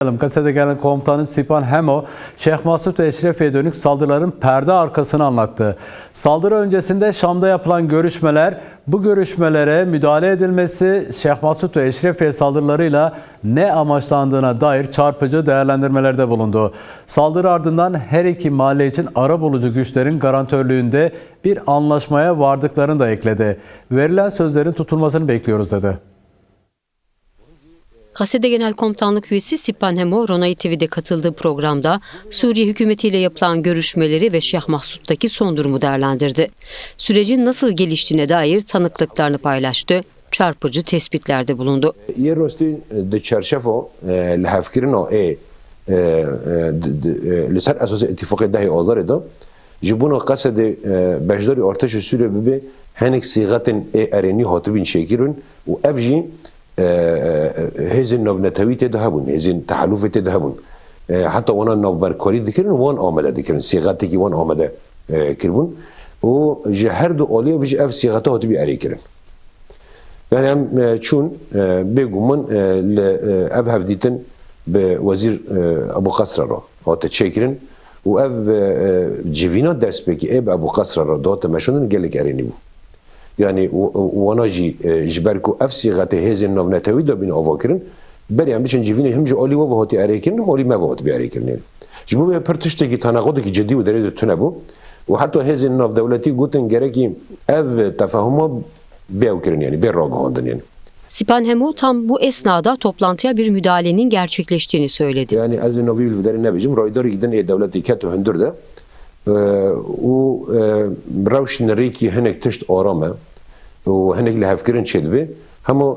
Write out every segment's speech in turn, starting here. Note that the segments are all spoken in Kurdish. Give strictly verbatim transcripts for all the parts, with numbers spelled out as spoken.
K S D Genel Komutanı Sipan Hemo, Şeyh Masut ve Eşrefiye'ye dönük saldırıların perde arkasını anlattı. Saldırı öncesinde Şam'da yapılan görüşmeler, bu görüşmelere müdahale edilmesi Şeyh Masut ve Eşrefiye saldırılarıyla ne amaçlandığına dair çarpıcı değerlendirmelerde bulundu. Saldırı ardından her iki mahalle için arabulucu güçlerin garantörlüğünde bir anlaşmaya vardıklarını da ekledi. Verilen sözlerin tutulmasını bekliyoruz, dedi. K S D Genel Komutanlık Üyesi Sipan Hemo, Ronay T V'de katıldığı programda Suriye hükümetiyle yapılan görüşmeleri ve Şeyh Mahsut'taki son durumu değerlendirdi. Sürecin nasıl geliştiğine dair tanıklıklarını paylaştı, çarpıcı tespitlerde bulundu. Yê rostî di çerçevo lihevkirina ê li ser esasê îtîfaqê dehê Azarê de ji bona Qesedê beşdarî artêşa Sûriyê bibe, hinek sîxetên ê erênî hatibîn çêkirin û ev jî hêzên navnetewî tê de hebûn, hêzên tehelûfê tê de hebûn. Heta wana navberkarî dikirin, wan amade dikirin, sîxetekî wan amade kiribûn û ji her du aliyê jî ev sîxete hatibî erêkirin. Yani em çûn, bêguman li ev hevdîtin bi Wezîr Ebû Qesra re hate çêkirin û ev civîna destpêkî ê bi Ebû Qesra re dihate meşandin gelek erênî bû. Yani wana jî ji ber ku ev sîxetê hêzên navnetewî dabîn avakirin, berê em biçin civînê him ji alî we ve hatî erêkirin, him alî me ve hatibî erêkirin. Ji bo vê pir tiştekî tenaqutekî cidî û derê de tune bû û heta hêzên navdewletî gotin gerekî ev tefahuma bê ew kirin, yani bê ragihandin yani. Sipan Hemo tam bu esnada toplantıya bir müdahalenin gerçekleştiğini söyledi. Yani ez li navî li derê nebêjim, raydarekî din ê dewletê ket û hundir de û rewş nirêkî hinek tişt aram e û hinek lihevkirin çêdibe. Hema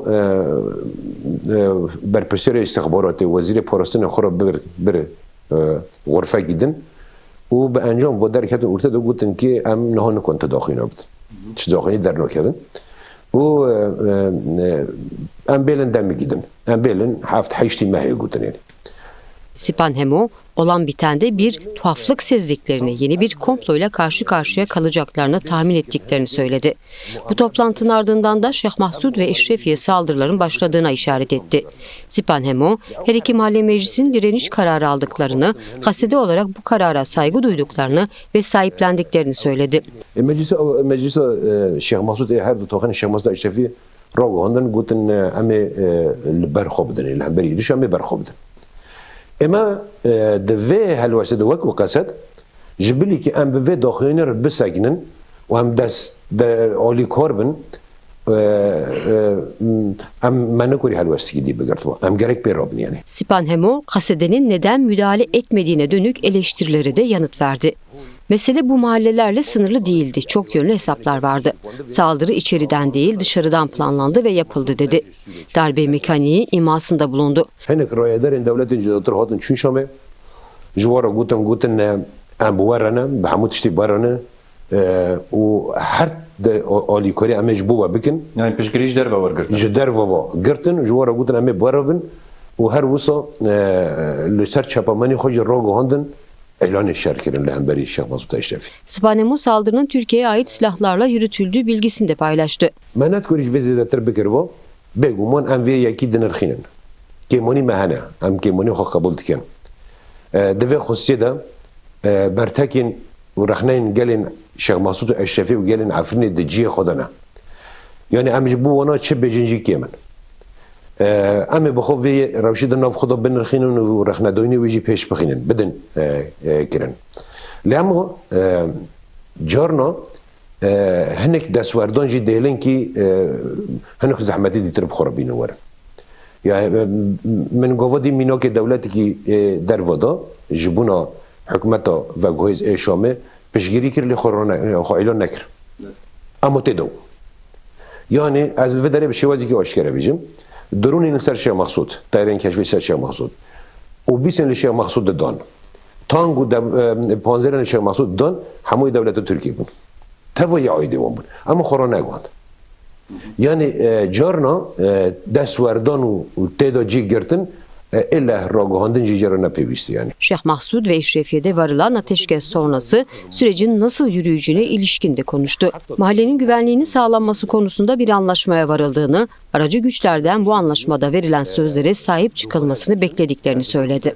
berpirsiyarê îstixbaratê, wezîrê parastinê xwe re bir, bir xurfekî din û bi encam ve derketin orte de gotin ki em niha nikon tu daxuyna bidin. Çi daxuynî dernakevin. Û em bêlin demekî din. Em bêlin heft heştî mehê gotin yani. Sipan Hemo, olan bitende bir tuhaflık sezdiklerini, yeni bir komployla karşı karşıya kalacaklarını tahmin ettiklerini söyledi. Bu toplantının ardından da Şeyh Mahsud ve Eşrefiye saldırıların başladığına işaret etti. Sipan Hemo, her iki mahalle meclisinin direniş kararı aldıklarını, Qesede olarak bu karara saygı duyduklarını ve sahiplendiklerini söyledi. Meclisa, meclisa Şeyh Mahsud ê her du toxên Şeyh Mahsud Eşrefî ragihandin, gotin em ê li ber xwe bidin, li hemberî êrîş em ê ber xwe bidin. Ême di vê helwestê de wek û Qesed ji bilî ki em bi vê daxuyanî re bisekinin û em dest alîkar bin, em me nekorî helwestekî dî bigirtibû. Em gerek pê rabin yani. Sipan Hemo, Kasede'nin neden müdahale etmediğine dönük eleştirilere de yanıt verdi. Mesele bu mahallelerle sınırlı değildi. Çok yönlü hesaplar vardı. Saldırı içeriden değil, dışarıdan planlandı ve yapıldı, dedi. Darbe mekaniği imasında bulundu. Hinek rayedarên dewletên cudatir hatin çûn Şamê. Ji we re gotin, gotin em bi we re ne, bi hemû tiştî bi we re ne. Û her alîkarî em ê ji bo we bikin. Yani piştgirî ji derve wergirtin. Ji derve ve girtin, ji we re gotin em ê bi we re bin. Û her wisa li ser çapemenî xwe jî ragihandin. Îlanê şer kirin li hemberî Şêx Mesûd Eşrefî. Sipan Hemo saldırının Türkiye'ye ait silahlarla yürütüldüğü bilgisini de paylaştı. Me netkorî ji vê zêdetir bikiriba, bêguman em vê yekî dinirxînin. Kêmanî me hene, em kêmanî xwe qebûl dikin. Di vê xusûsiyê de bertekên û rexneyên gelên Şêx Mesûd û Eşrefî û gelên Efrînê di cihê xwe de ne. Yani em ji bo wana çi bêjin jî kêm in. Em ê bi xwe vê rewşê di nav xwe de binirxînin û rexnedayînê wê jî pêş bixînin, bidin kirin. Lê hema carna hinek destwerdan jî dêlin kî hinek zehmetî dîtir bi xwe re bînin werin. Yani min gava dî mînakê dewletekî derve de ji bona hikûmeta veguhêz ê Şamê piştgirî kir lê xwe îlan nekir. Ama tê de. Yani ez li vê derê bi şêwazekî aşkere bêjim. Dronên li ser Şêx Mexsûd, teyarên keşfê ser Şêx Mexsûd û bîsên li Şêx Mexsûd didan. Tank û panzerên li Şêx Mexsûd didan, hemûyê dewleta Tirkiyê bûn. Teva yê aîdê wan bûn. Em xwe re neguhand. Yani carna destwerdan û tê de cî girtin E, illa ragihandin jî jê re ne pêwîst e yani. Şêx Mahsûd ve Eşrefiye'de varılan ateşkes sonrası sürecin nasıl yürüyeceğine ilişkin de konuştu. Mahallenin güvenliğini sağlanması konusunda bir anlaşmaya varıldığını, aracı güçlerden bu anlaşmada verilen sözlere sahip çıkılmasını beklediklerini söyledi.